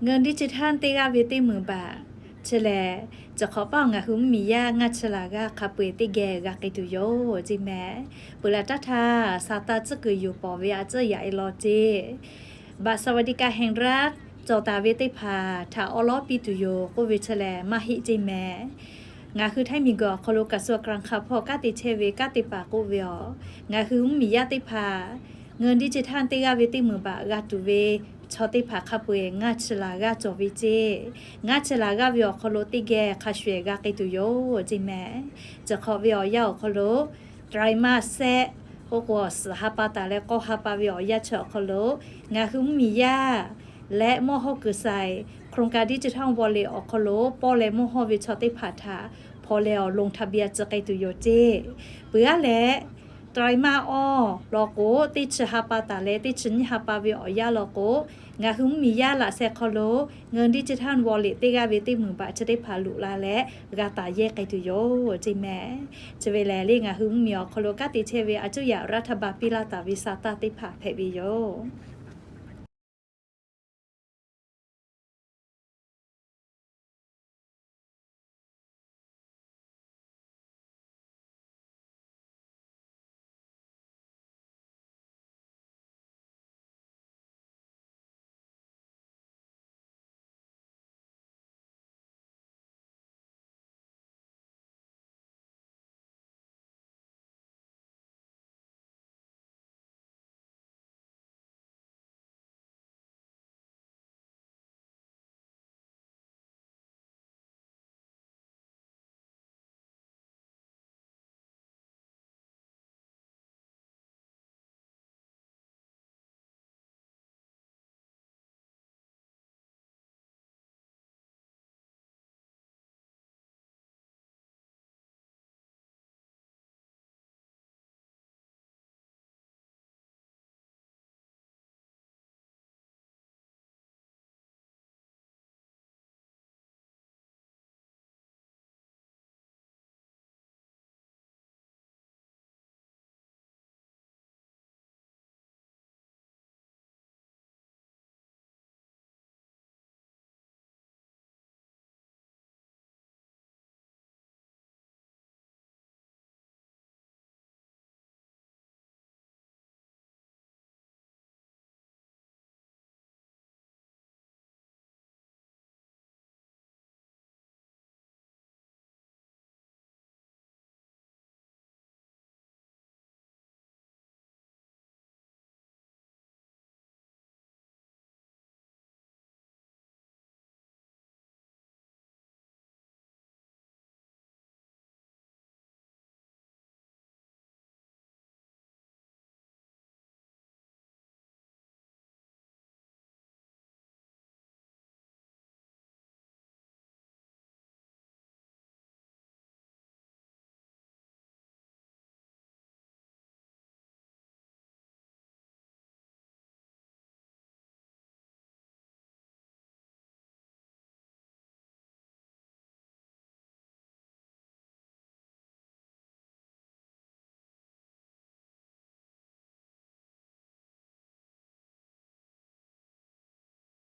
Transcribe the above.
Ngeuˇ diˇ chi htaˇ teˇ g'aˇ ve teˇ meunˍ baꞈ chi lehˬ, chi hk'awꞈ paˇ ngaˬ hui mvuhˇmiˬ yaˇ ngaˇ chi laˬ g'aˇ hk'a peu-eˬ teˇ geh g'a k'ai tuˬ yoˬ ceˇ mehˍ. Peuˬ laˬ taˇ htaˇ, Saˍtanˍ tcuhˉ kuiˬ yuˬ pawˍ ve a tcuhˉ yaꞈ e law ceˇ, บัตรสวัสดิการแห่งรัฐ cawˬ taˍ ve teˇ hpaˍ htaꞈ awˉ lawˉ piˇ tuˬ yoˬ k'oˆ ve chi lehˬ maˇ heˆ ceˇ mehˍ. Ngaˬ hui Htaiˇ miˬguiˬ awˬ hk'aw lo กระทรวงการคลัง hk'a hpawˇ kanˉ te chehˇ ve kanˉ te paˍ k'oˆ ve awˬ, ngaˬ hui mvuhˇmiˬ yaˇ teˇ hpaˍ ngeuˇ diˇ chi htaˇ teˇ g'aˇ ve teˇ meunˍ baꞈ g'a tuˬ ve chaw teˇ hpaˍ hk'a peu-eˬ ngaˇ chi laˬ g'aˇ cawˬ ve ceˇ. Ngaˇ chi laˬ g'aˇ ve awˬ hk'aw lo teˇ geh hk'a shuˍ ehˍ g'a k'ai tuˬ yoˬ ceˇ mehˍ. Chi hk'awꞈ ve awˬ yanˇ awˬ hk'aw lo ไตรมาส sehˆ, oˇ k'o suhˍ ha pa taˍ leh k'awˇ ha pa ve awˬ yanˇ chi awˬ hk'aw lo ngaˬ hui mvuhˇmiˬ yaˇ leh mawˇ hawˇ kuiˬ saiˍ โครงการดิจิทัลวอลเล็ต awˬ hk'aw lo pawˇ leh mawˇ hawˇ ve chaw teˇ hpaˍ htaꞈ hpaw leh awˬ ลงทะเบียน tcuh k'ai tuˬ yoˬ ceˇ. Peuˬ aˉ leh, ไตรมาส awˇ lawn k'o, teˇ chi ha pa taˍ leh teˇ chi nyiˇ ha pa ve awˬ yanˇ lawn k'o, ngaˬ hui mvuhˇmiˬ yaˇ laꞈ sheh hk'aw lo ngeuˇ diˇ chi htaˇ วอลเล็ต teˇ g'aˇ ve teˇ meunˍ baꞈ chi teˇ hpaˍ loꞈ la leh g'a taˍ yehˇ k'ai tuˬ yoˬ ceˇ mehˍ. Chi ve lehˬ le ngaˬ hui mvuhˇmiˬ awˬ hk'aw lo kanˉ te chehˇ ve a cuˇ yaꞈ รัฐบาล piˇ laˇ taˍ ve Saˍtanˍ teˇ hpaˍ hpehꞈ ve yoˬ.